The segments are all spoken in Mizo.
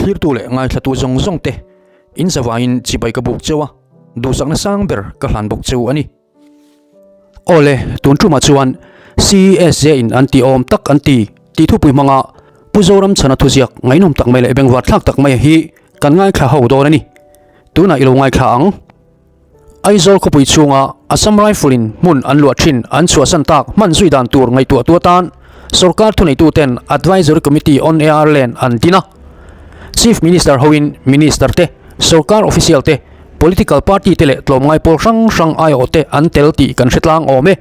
Thlirtu leh ngaithlatu zawng zawng te in zavaiin chibai ka buk cheu a, duhsakna sang ber ka hlan bawk cheu a ni. Awle, tun tumah chuan CESJ in an ti awm tak an ti tih thupui hmanga Pu Zoramchhana thuziak ngaihnawm tak mai leh bengvar thlak tak mai hi kan ngaithla ho dawn a ni. Tunah i lo ngaithla ang. Aizawl khawpui chhunga Assam Rifle in hmun an luah thin an chhuahsan tak hman zui dan tur ngaihtuahtu atan sorkar thuneituten Advisory Committee on AR Land an din a. Chief Minister hoin Minister te, sorkar official te, political party te leh tlawmngai pawl hrang hrang aiawh te an tel tih kan hre tlang awm e.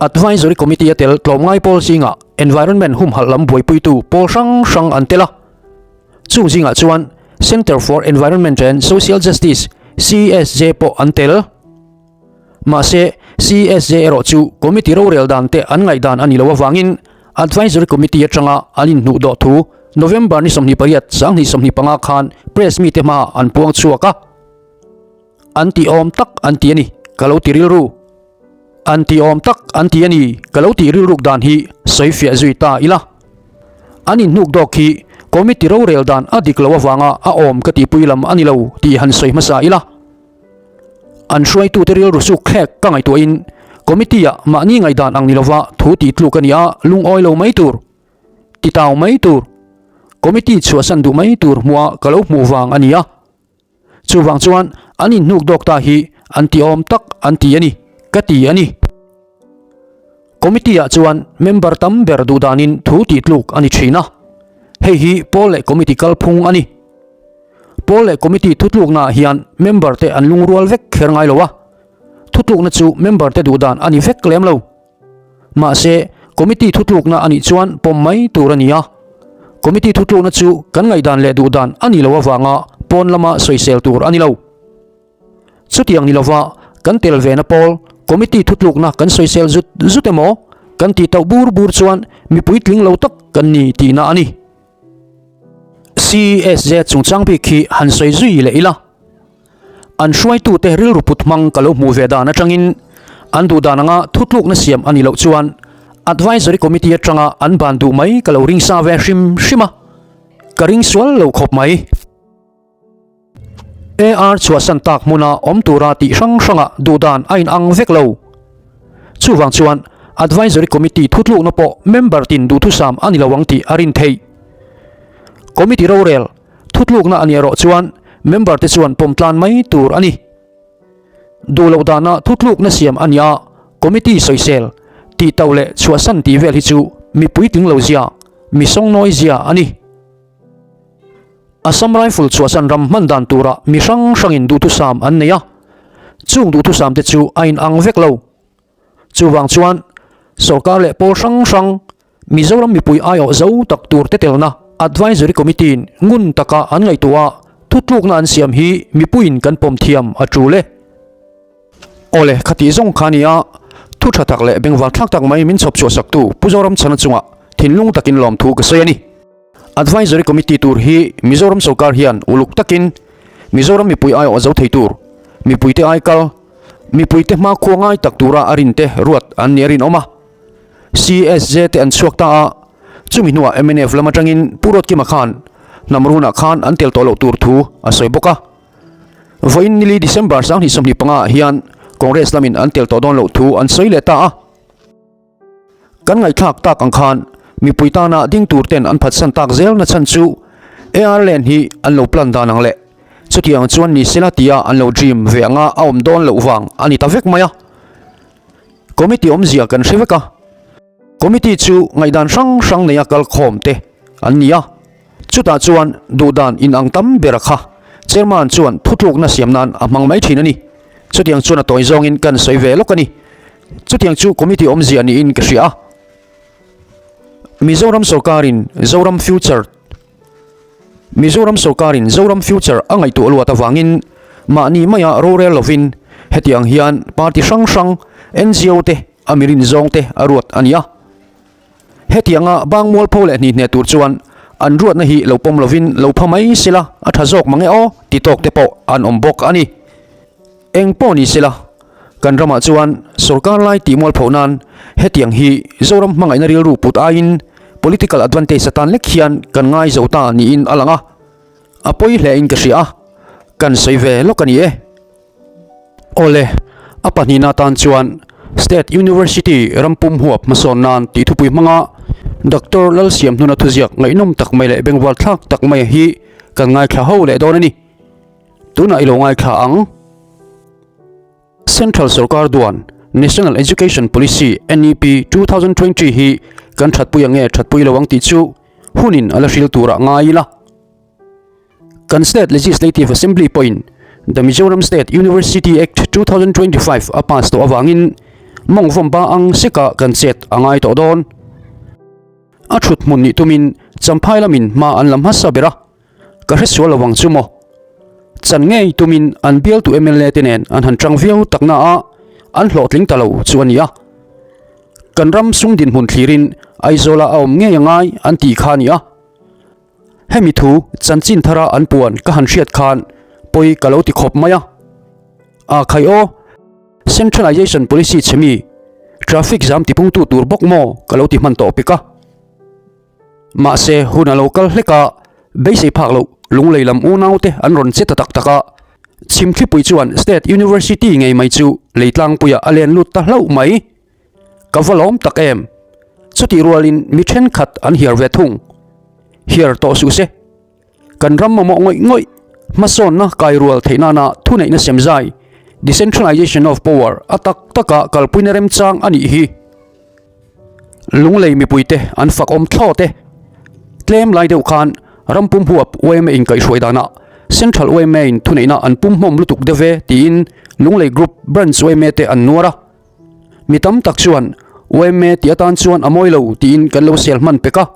Advisory Committee a tel tlawmngai pawl zingah environment humhalh lam buaipuitu pawl hrang hrang an tel a. Chung zingah chuan Centre for Environment and Social Justice, CESJ, pawh an tel. Mahse, CESJ erawh chu committee rorel dan te an ngaihdan a ni lo avangin Advisory Committee atanga an inhnuh dawh thu November ni 28, 2025 khan press mite hmaah an puang chhuak a. An tih awm tak an ti a ni, ka lo ti rilru. An tih awm tak an ti a ni, ka lo tih rilruk dan hi sawi fiah zui ta ila. An inhnuk dawk hi committee rorel dan a dik lo avanga a awm ka tihpui lam a ni lo tih han sawi hmasa ila. An hruaitute rilru suk thlek ka ngaihtuahin committee-ah mahni ngaihdan ang ni lova thu tih tluk a ni a, lungawi lo mai tur, titau mai tur, committee chhuahsan duh mai tur hmuha ka lo hmuh vang a ni a. Chuvang chuan an inhnuk dawk ta hi an ti awm tak an ti a ni, ka ti a ni. Committee ah chuan member tam ber duh danin thu tih tluk a ni thin a, hei hi pawl leh committee kalphung a ni. Pawl leh committee thutlukna ah hian member te an lungrual vek kher ngai lo a, thutlukna chu member te duh dan a ni vek lem lo. Mahse, committee thutlukna a nih chuan pawm mai tur a ni a. Committee thutlukna chu kan ngaihdan leh duhdan a nih loh avanga pawn lama sawisel tur a ni lo. Chutiang ni lova kan tel vena pawl committee thutlukna kan sawisel zut zut emaw kan tih tauh bur bur chuan mipui tling lo tak kan ni tihna a ni. CSJ chungchang bik hi han sawi zui leh ila. An hruaitute rilru put hmang ka lo hmuh ve dan atangin an duh dan anga thutlukna siam a nih loh chuan Advisory Committee atanga an ban duh mai ka lo ring sa ve hrim hrim a, ka ring sual lo khawp mai. AR chhuahsan tak hmuna awm tura tih hrang hrangah duh dan a inang vek lo. Chuvang chuan Advisory Committee thutlukna pawh member tin duhthusam a ni lo ang tih a rin theih. Committee rorel Thutlukna a nih erawh chuan member te chuan pawm tlan mai tur a ni. Duh loh dana thutlukna siam a nia committee sawisel, tih tauh leh chhuahsan tih vel hi chu mi puitling lo zia, mi sawngnawi zia a ni. Assam Rifle chhuahsan ram hman dan turah mi hrang hrangin duhthusam an nei a, chung duhthusam te chu a inang vek lo. Chuvang chuan sorkar leh pawl hrang hrang Mizoram mipui aiawh zo tak tur te telna Advisory Committee in ngun taka an ngaihtuah a, thutlukna an siam hi mipuiin kan pawm thiam a tul e. Awle, khatih zawng kha nia, thu tha tak leh bengvar thlak tak mai min chhawp chhuah saktu Pu Zoramchhana chungah thinlung takin lawmthu ka sawi a ni. Advisory Committee tur hi Mizoram sorkar hian uluk takin Mizoram mipui aiawh zo thei tur, mipuite aikal, mipuite hmakhua ngai tak tura a rinte ruat an ni a rinawm a. CSJ te an chhuak ta a, chumi hnuah mnf lam atangin Pu Ruatkima khan hnam runah khan an tel tawh loh tur thu a sawi bawk a. Vawiin nili December 2025 ah hian Congress lamin an tel tawh dawn loh thu an sawi leh ta a. Kan ngaihthlak tak ang khan mipui tana ding tur ten an phatsan tak zel na chhan chu AR Land hi an lo plan dan ang leh chutiang chuan ni sela tia an lo dream ve anga a awm dawn loh vang a ni ta vek mai a. Committee awmzia kan hre vek a, Committee chu ngaihdan hrang hrang neia kal khawm te an ni a, chutah chuan duhdan inang tam ber a kha Chairman chuan thutlukna siam nan a hmang mai thin a ni. Chutiang chuan a tawi zawngin kan sawi ve lawk a ni. Chutiang chu Committee awmzia niin ka hria a. Mizoram sorkarin Zoram Future Mizoram sorkarin Zoram Future a ngaihtuah luat avangin mahni maia rorel lovin hetiang hian party hrang hrang, ngo te, a mirin zawng te a ruat a ni a. Hetianga bang mualpho leh hnihneh tur chuan an ruatna hi lo pawm lovin lo pha mai sela a tha zawk mang e aw ti tawk te pawh an awm bawk a ni. Eng pawh ni sela, kan ramah chuan sorkar lai tih mualpho nan hetiang hi Zoram hmangaihna rilru put aiin political advantage atan lek hian kan ngai zo ta niin a lang a. A pawi hle in ka hria a, kan sawi ve lawk a ni e. Awle, a pahnihna atan chuan State University rampum huap hmasawn nan tih thupui hmanga Doctor Lalsiamhnuna thuziak ngaihnawm tak mai leh bengval thlak tak mai hi kan ngaithla ho leh dawn a ni. Tunah i lo ngaithla ang. Central sorkar duan National Education Policy, NEP, 2020 hi kan thatpui ang nge thatpui lo ang tih chu hunin a la hril turah ngai ila. Kan State Legislative Assembly pawhin The Mizoram State University Act 2025 a pass tawh avangin mawng vawmba ang seka kan chet a ngai tawh dawn. A thut hmun nih tumin Champhai lamin hma an la hmasa ber a. Ka hre sual lo ang chu maw? Chan ngei tumin an bialtu mla te nen an han tang viau tak na a, an hlawhtling ta lo chu a ni a. Kan ram sum dinhmun thlirin Aizawla a awm ngei a ngai an tih kha a ni a. Hemi thu chanchin thara an puan ka han hriat khan pawi ka lo ti khawp mai a. A khai aw, Centralization Policy chhe mi, traffic jam tipungtu tur bawk maw ka lo ti hman tawh pek a. Mahse, hun a lo kal hlek a, beisei phak loh Lunglei lam unaute an rawn che ta tak tak a. Chhimthlipui chuan State University ngei mai chu Leitlangpuiah a len lut ta hlauh mai. Ka va lawm tak em? Chutih rualin mi thenkhat an hiar ve thung. Hiar tawh suh se. Kan ram mamawh ngawih ngawih, hmasawnna kai rual theih nana thuneihna sem zai, decentralization of power, a tak taka kalpuina remchang a nih hi. Lunglei mipuite an fak awm thlawt e. Tlem lai deuh khan ram pum huap yma inkaihhruai danah Central yma in thuneihna an pum hmawm lutuk deuh ve tiin Lunglei Group Branch yma te an nuar a. Mi tam tak chuan yma tih atan chuan a mawi lo tiin kan lo sel hman pek a.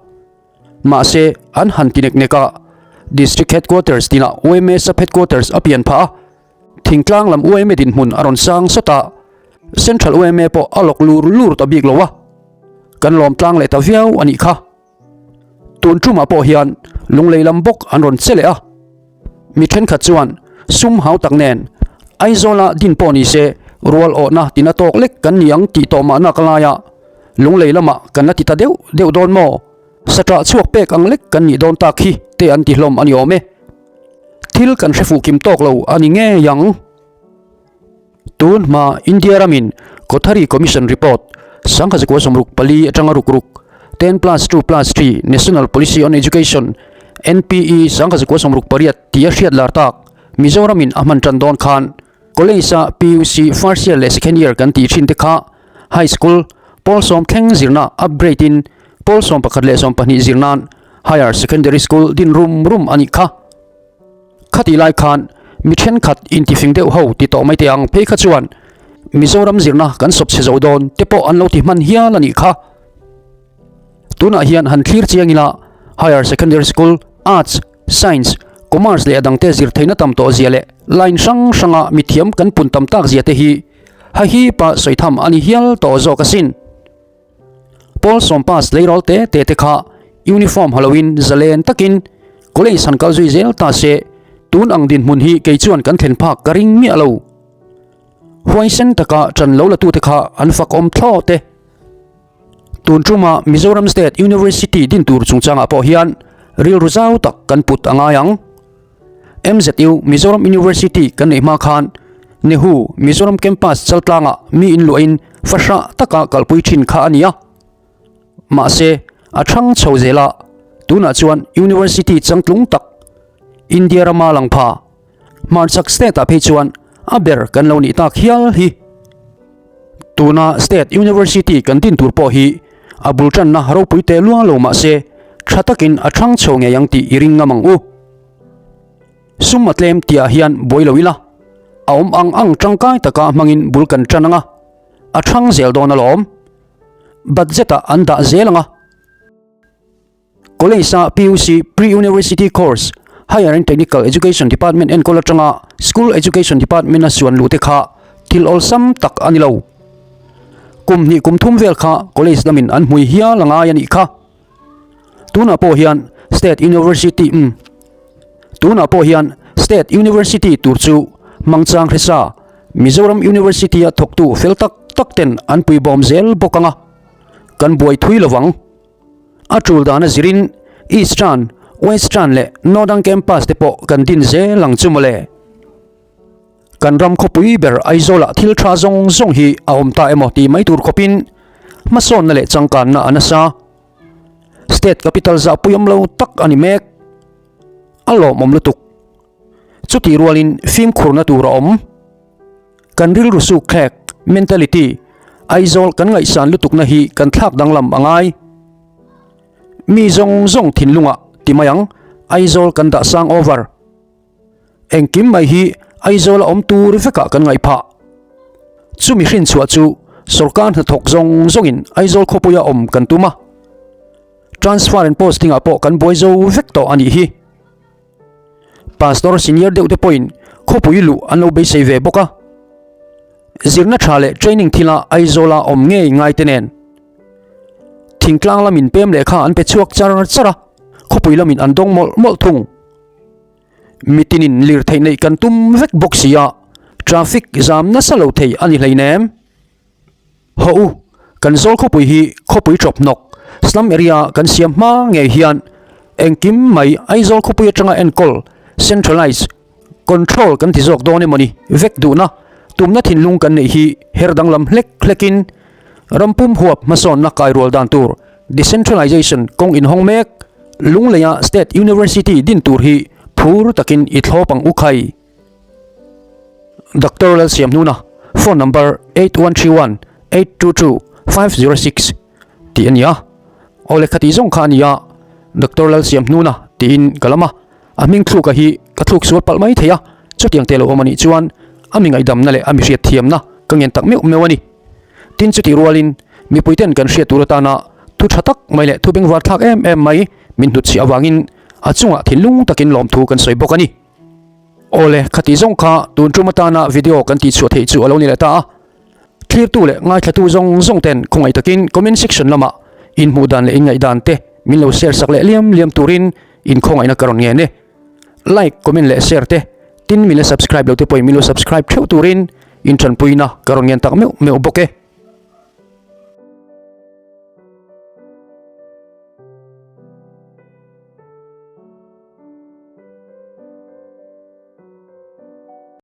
Mahse, an han ti nek nek a, District Headquarters tinah yma Sub Headquarters a pian phah a, thingtlang lam yma dinhmun a rawn sang sawt a, Central yma pawh a lawk lur lur ta bik lo a, kan lawm tlang leh ta viau a nih kha. Tun tumah pawh hian Lunglei lam bawk an rawn che leh a. Mi thenkhat chuan sum hau tak nen Aizawla din pawh ni se rual awhna tina tawk lek kan ni ang tih tawh mahna ka lai a, Lunglei lamah kan la ti ta deuh deuh dawn maw? Saṭah chhuak pek ang lek kan nih dawn tak hi te an ti hlawm a ni awm e. Thil kan hre fuh kim tawk lo a ni ngei ang. Tun hma India ramin Kothari Commission Report 1964 atanga ruk ruk, Ten plus two plus three National Policy on Education, NPE, 1968 tih a hriat lar tak Mizoramin a hman tan dawn khan College-a PUC first year leh second year kan tih thin te kha High School pawl sawm thleng zirna upgrade in pawl 11 leh 12 zir nan Higher Secondary School din rum rum a nih kha. Khatih lai khan mi thenkhat intifing deuh ho ti tawh mai teh ang phei kha chuan Mizoram zirna kan sawp chhe zo dawn te pawh an lo ti hman hial a nih kha. Tunah hian han thlir chiang ila Higher Secondary School, Arts, Science, Commerce leh a dangte zir theihna tam tawh zia leh line hrang hranga mithiam kan pun tam tak zia te hi hahipa sawi tham a ni hial tawh zawk asin. Pawl sawmpas leirawl te te te kha uniform ha loin zalen takin college han kal zui zel ta se tun ang dinhmun hi kei chuan kan thlen phak ka ring miah lo. Huaisen taka ṭan lo la tute kha an fakawm thlawt e. Tun ṭuma Mizoram State University din tur chungchangah pawh hian rilru zau tak kan put a ngai ang. MZU Mizoram University kan neih hma khan Nehu Mizoram Campus Chaltlangah mi inluahin fahrah taka kalpui thin kha a ni a. Mahse, a thang chho zel a, tunah chuan University changtlung tak India rama lang pha hmarchhak state ah phei chuan a ber kan lo nih tak hial hi. Tuna State University kan din tur pawh hi a bul tanna ropui teh luang lo mahse tha takin a thang chho ngei ang tih i ring ngam ang u. Sum a tlem tihah hian buai lo ila, a awm ang ang tangkai taka hmangin bul kan tan ang a, a thang zel dawn alawm. Budget-ah an dah zel ang a. College-a PUC, Pre-University Course, Higher and Technical Education Department enkawl atanga School Education Department-a suan luh te kha thil awlsam tak a ni lo. Kum hnih kum thum vel kha college lamin an hmui hial a ngai a nih kha. Tunah pawh hian State University umm Tunah pawh hian State University tur chu hmangchang hresa Mizoram University-a thawktu fel tak tak ten an puibawm zel bawk ang a, kan buai thui lovang. A tul dana zirin Eastern Western leh Northern Campus te pawh kan din zel ang chu mawle. Kan ram khawpui ber Aizawlah thil tha zawng zawng hi a awm ta emaw tih mai tur khawpin hmasawnna leh changkanna a nasa. State capital zahpui awm lo tak a ni mek. A lawmawm lutuk. Chutih rualin fimkhurna tur a awm. Kan rilru suk thlek, mentality, Aizawl kan ngaihsan lutukna hi kan thlak danglam a ngai. Mi zawng zawng thinlungah ti mai ang, Aizawl kan dah sang over. Engkim mai hi Aizawl a awm tur vekah kan ngaih phah. Chumi hrinchhuah chu sorkar hnathawk zawng zawngin Aizawl khawpuia awm kan tum a. Transfer and posting ah pawh kan buai zo vek tawh a nih hi. Pastor senior deuh te pawhin khawpui luh an lo beisei ve bawk a. Zirna tha leh training thila Aizawla awm ngei ngai te nen. Thingtlang lamin pem lehkha an pe chhuak char char a, khawpui lamin an dawng mawlh mawlh thung. Mitinin lirtheih neih kan tum vek bawk si a, traffic zam nasa lo thei a ni hleinem. Haw u, kan zawl khawpui hi khawpui tawp hnawk, slum area kan siam hma ngei hian engkim mai Aizawl khawpui atanga enkawl, centralize, control kan ti zawk dawn emawni vek duhna tumna thinlung kan neih hi her danglam hlek hlekin rampum huap hmasawnna kairual dan tur decentralization kawng inhawng mek Lungleia State University din tur hi phur takin i thlawp ang u khai. Doctor Lalsiamhnuna, phone number 8131 822 506 tih a ni a. Aw lehkha tih zawng kha a ni a, Doctor Lalsiamhnuna tiin ka lam a, a hming thluka hi ka thluk sual palh mai thei a, chutiang te lo awm a nih chuan a mi ngaihdamna leh a mi hriatthiamna ka ngen tak meuh meuh a ni. Tin chutih rualin mipuiten kan hriat tur atana thu tha tak mai leh thu bengvar thlak em em mai min hnutchhiah avangin a chungah thinlung takin lawmthu kan sawi bawk a ni. Awle, khati zawng kha tun tum atana video kan tihchhuah theih chu a lo ni leh ta a. Thlirtu leh ngaithlatu zawng zawng ten khawngaih takin comment section lamah inhmuh dan leh inngaih dan te min lo share sak leh liam liam turin inkhawngaihna ka rawn ngen e. Like, comment leh share te, tin min la subscribe lo te pawhin min lo subscribe theuh turin inthanpuina ka rawn ngen tak meuh meuh bawk e.